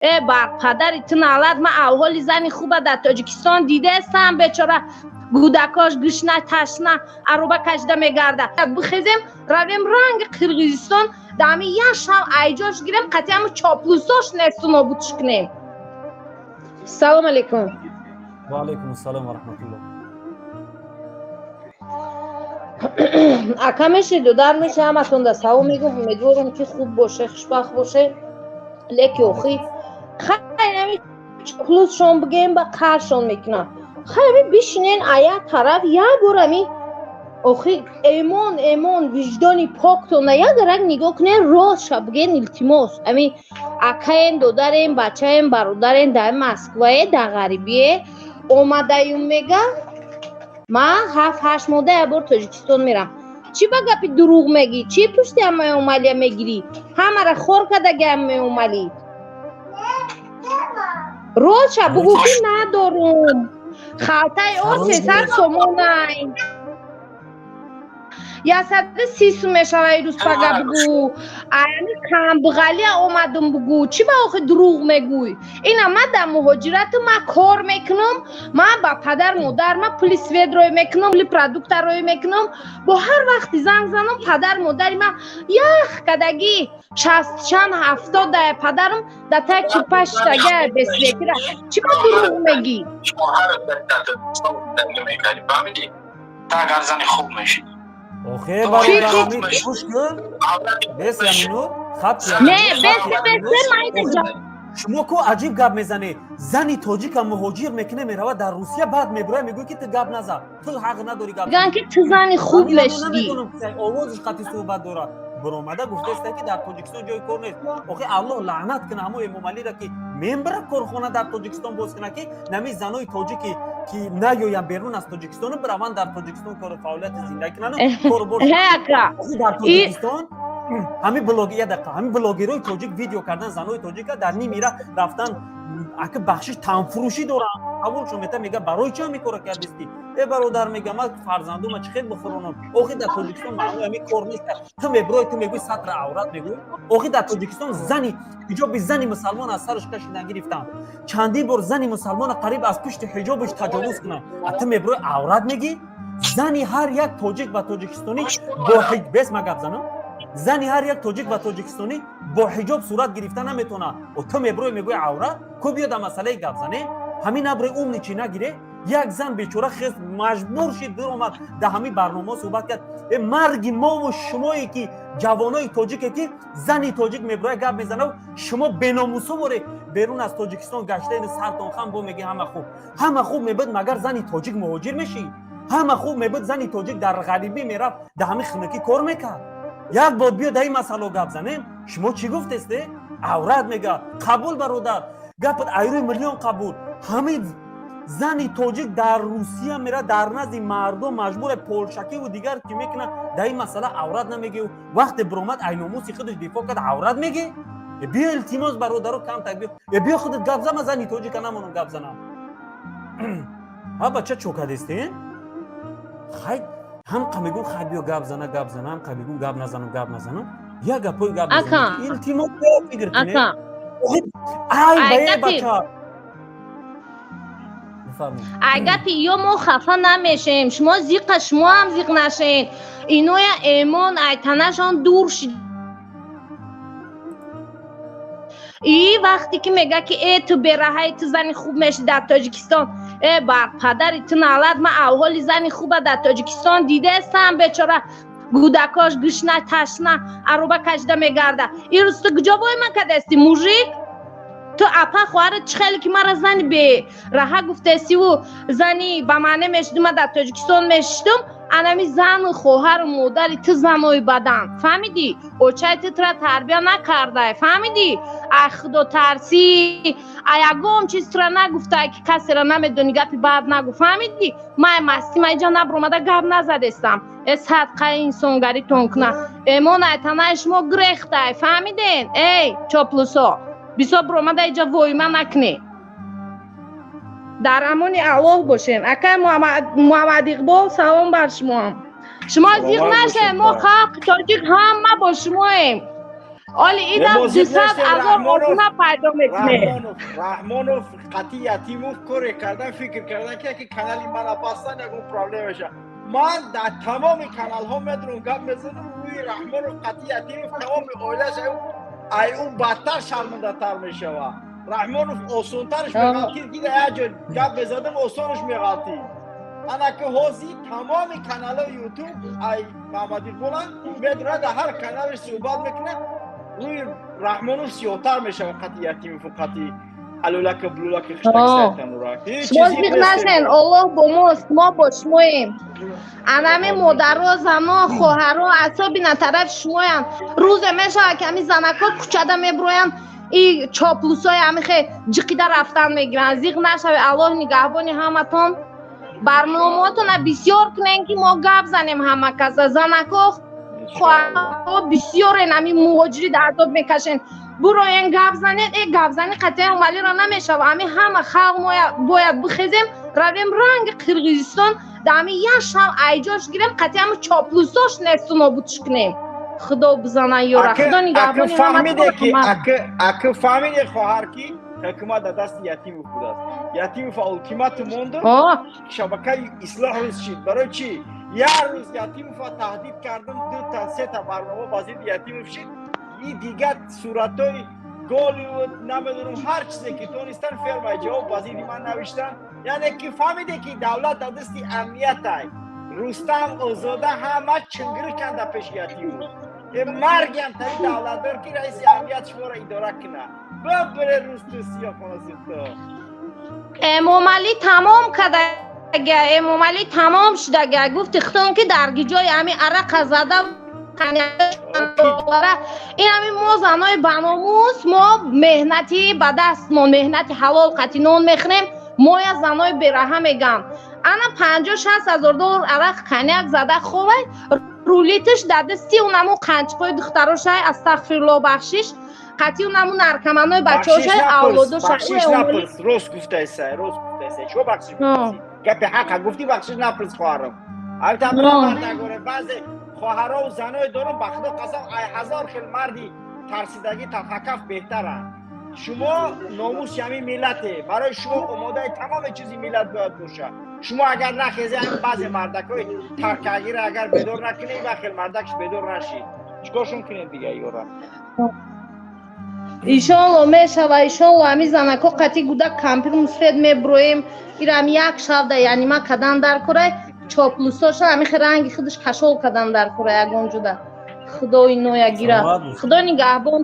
Э, бар падари ту налат, ман авҳоли зани хуба дар Тоҷикистон дидаестам, бечора гудакош гушна ташна ароба кашида мегарда. Бихезем, равем ранги Қирғизистон, дами як шав айҷош гирем, қатъи ҳаму чоплусош несту нобудш кунем. Салом алейкум. Ва алейкум ассалом ва раҳматуллоҳ. Ака меши, дудар меши, ҳаматонда салом мегӯм. Умедворам, ки хуб боше, хушбахт боше. Леки охи хайр, чоплусшон бигем, ба қаршон мекунам. Хайр, бишинен, а як тараф як бор ами охи эмон, эмон, виҷдони поктона як дарак нигоҳ кунен, рост ша биген, илтимос. Ами акаен, додарен, бачаен, бародарен дар Москвае, дар ғарибие омадаюм, мега ман 7-8 моҳда як бор Тоҷикистон мерам. Чӣ ба гапи дурӯғ мегӣ? Чӣ пушти ҳамаи омалия мегирӣ? Ҳамара хор кардаги ҳамаи омалӣ. Рост ша бугӯ, ки надорум, халтаи о 300 сомонай, 130 сум мешава ирӯз пага бугӯ. Аями камбғалия омадум бугӯ. Чӣ ба охи дурӯғ мегӯй? Ина ман дар муҳоҷирату ман кор мекунам, ман ба падар модар ман пули свет рой мекунам, пули продукта рой мекунам. Бо ҳар вақти занг занам, падар модари ман ях кадагӣ, шаст чанд, 70 падарам дар таи кирпа шиштага бесветира. Чӣ ба дурӯғ мегӣ? Агар зани хуб мешид. Охе, бародарами, гӯш кун, бес я минут хаб. Не, бесе, бесе, майда. Шумо ку аҷиб гап мезанед. Зани тоҷика муҳоҷир мекуне, меравад дар Русия, баъд мебурад, мегӯяд, ки ту гап назан, ту ҳақ надорӣ гап. Мегӯянд, ки ту зани хуб мешидӣ. Овозиш қатъи суҳбат дорад. Биромада гуфтааста, ки дар Тоҷикистон ҷои кор нест. Охи, Аллоҳ лаънат куна ҳамо Эмомалиро, ки мембара корхона дар Тоҷикистон боз куна, ки нами занои тоҷики ки наёянд берун аз Тоҷикистону бираванд, дар Тоҷикистон кору фаъолияти зиндагӣ кунанду корубор дар Тоҷикистон. Ҳамин блог, я дақиқа, ҳамин блогерои тоҷик видео кардан, занои тоҷика дар нимира рафтан, ака, бахшиш, танфурӯшӣ доранд. Қабулшон мета, мега: «Барои чӣ ҳамин кора кардисти?» Э, бародар, мега, ман фарзандума чӣ хел бихӯронам? Охи, дар Тоҷикистон маънои ҳамин кор нест. Ту мебирой, ту мегӯй сатра аврат мегӯй. Охи, дар Тоҷикистон зани ҳиҷоби зани мусалмон аз сараш кашидан гирифтанд. Чандин бор зани мусалмона қариб аз пушти ҳиҷобаш таҷовуз кунанд, а ту мебирой, аврат мегӣ. Зани ҳар як тоҷик ва тоҷикистонӣ бо бес ма гап занам. Зани ҳар як тоҷик ва тоҷикистонӣ бо ҳиҷоб сурат гирифта наметавонад. Ту мебирой, мегӯи аврат ку. Биё, дар масъалаи гап занем. Ҳамин аброи умничӣ нагире. Як зан бечора хез, маҷбур шид, биромад, дар ҳамин барномаҳо суҳбат кард. Э, марги мову шумое, ки ҷавонои тоҷике, ки зани тоҷик мебирояд, гап мезанад, шумо беномусо боре берун аз Тоҷикистон гаштаину сартон хам, бо меги ҳама хуб. Ҳама хуб мебуд, магар зани тоҷик муҳоҷир мешид? Ҳама хуб мебуд, зани тоҷик дар ғарибӣ мерафт, дар ҳамин хунукӣ кор мекард? Як бор биё, дар ин масъало гап занем. Шумо чӣ гуфтесте? Аврат мега. Қабул, бародар, гапат айрӯи миллион қабул. Ҳамин зани тоҷик дар Русия мера, дар назди мардум маҷбуре полшакиву дигар ки мекунад. Дар ин масъала аврат намегӯ. Вақте биромад, айномуси худаш дифоъ кард, аврат мегӣ. Биё, илтимос, бародаро, камтак биё. Биё, худат гап зама. Зани тоҷика намонам гап занам. Ҳа, бача, чо кардестен? Хай, ҳам қа мегӯм, хай, биё, гап зана, гап зана, ҳам қа мегӯм, гап назанам, гап назанам, як гапҳои гап. Илтимос, фикр кунед. Ай бае, бача. Ай гапи ё мо хафа намешем, шумо зиқа, шумо ҳам зиқ нашен. Иноя эмон ай танашон дур шид. И вақте ки мега, ки э, ту бераҳаи, ту зани хуб меши дар Тоҷикистон. Э, бар падари ту налат, ман авҳоли зани хуба дар Тоҷикистон дидаестам, бечора гудакош гушна ташна ароба кашида мегарда. Ирӯз ту куҷо бой ман кардасти, мужик? Ту апа, хоҳарат чӣ хеле ки мара зани бераҳа гуфтасиву зани ба маъне мешидум, ман дар Тоҷикистон мешиштум. Анами зану хоҳару модари ту занои бадан, фаҳмидӣ? Очаи ту тура тарбия накардай, фаҳмидӣ? Ай худотарсӣ, ай ягон чиз тура нагуфтай, ки касеро намедонӣ, гапи бад нагу, фаҳмидӣ? Май масти ма иҷа набуромада гап назадестам. Э, садқаи инсонгаритон куна, эмон ай танаи шумо гирехтай, фаҳмиден? Эй, чоплусо, бисёр буромада иҷа воима накунед. Дар амони Аллоҳ бошем. Акай Муҳаммад Иқбол, салом бар шумоам. Шумо зиқ нашед, мо халқи тоҷик ҳама бо шумоем. Оли идам 200 000 обуна пайдо мекунед. Раҳмонов қати Ятимов коре кардан, фикр кардан, ки яке канали мана бастан, ягон проблема меша. Ман дар тамоми каналҳо медурам, гап мезанам рӯи Раҳмонов қати Ятимов, тамоми оилаш ай ӯ бадтар, шармандатар мешавад. Раҳмонов осонтарш меғалтид, ки як ҷо гап мезадам, осонаш меғалтид. Ана ки ҳозир тамоми каналҳои Ютуб ай Маҳмадиқболанд, медурад, дар ҳар каналаш суҳбат мекунад, рӯи Раҳмонов сиёҳтар мешавад қати Ятимову қати алулака булулаки. Шумо зиқ нашен, Оллоҳ бо мост, мо бо шумоем. Анами модаро, зано, хоҳаро асобина тарафи шумоянд. Рӯзе мешавад, ки ҳами занакҳо кӯчада мебуроянд и чоплусои ҳамихе ҷиқида рафтан мегиранд. Зиқ нашавед, Аллоҳ нигаҳбони ҳаматон. Барномаотона бисёр кунем, ки мо гап занем. Ҳама каса, занакҳо, хоҳарҳо бисёрен, ҳами муҳоҷири дар азоб мекашен. Буроен, гап занед. Э, гапзани қатъи Эмомалиро намешава. Ҳами ҳама халқ мо бояд бихезем, равем, ранги Қирғизистон да ҳами як шав айҷош гирем, қатъи ҳами чоплусош несту нобудш кунем. Худо бизана ёра, Худо нигаҳбони. Фаҳмиде ки аки фаҳмиде, хоҳар, ки ҳукумат дар дасти Ятимов будааст. Ятимов ултиматум монду, шабакаи Ислоҳ рӯз шид. Барои чӣ? Як рӯз Ятимова таҳдид кардам, дута сета барнома ба зидди Ятимов шид. И дигар суратҳои Голливуд, намедонам, ҳар чизе ки тонистан, фермаи ҷавоб ба зидди ман навиштан. Яъне ки фаҳмиде, ки давлат дар дасти амниятай. Рустам, Озода ҳама чунгирӣ канда пеши Ятимов. Маргиам тари давлатдор, ки раиси амният шуморо идора кунад. Бибире рӯз ту сиёхонасито. Эмомалӣ тамом кардага, Эмомалӣ тамом шудага. Гуфти худтон, ки дар гиҷои ҳами арақа зада. Ин ҳами мо, занои баномус, мо меҳнати ба дастмон, меҳнати ҳалол қати нон мехӯрем. Моя занои бераҳа мегӯям. Ана 50-60 ҳазор доллар арақ, коньяк зада ховай, рулитиш дар дасти унаму қанчиқои духтарошай, астағфирулло, бахшиш, қатъи унаму наркоманои бачаҳошай, авлодошай. Рост гуфтаиса, рост гуфтаиса. Чо бахшиш? Гапи ҳақа гуфтӣ, бахшиш напурс, хоҳарам. Албатта, баъзе хоҳарову заное дорам, ба Худо қасам, ай ҳазор хел марди тарсидагӣ талхакаф беҳтаранд. Шумо номуси ҳамин миллате, барои шумо омодаи тамоми чизи миллат бояд бошад. Шумо агар нахезе, ҳамин баъзе мардакҳои таркагиро агар бедор накунед, ва хел мардакш бедор нашид. Чикоршон кунед дига ёра? Иншоалло, мешава, иншоалло. Ҳами занако қатъи гудак, кампир, мусфед меброем. Ирам як шавда яъни ма кадан дар курай, чоплусоша ҳами ранги худаш кашол кадан дар курай ягон ҷуда. Худои ноя гира, Худо нигаҳбон.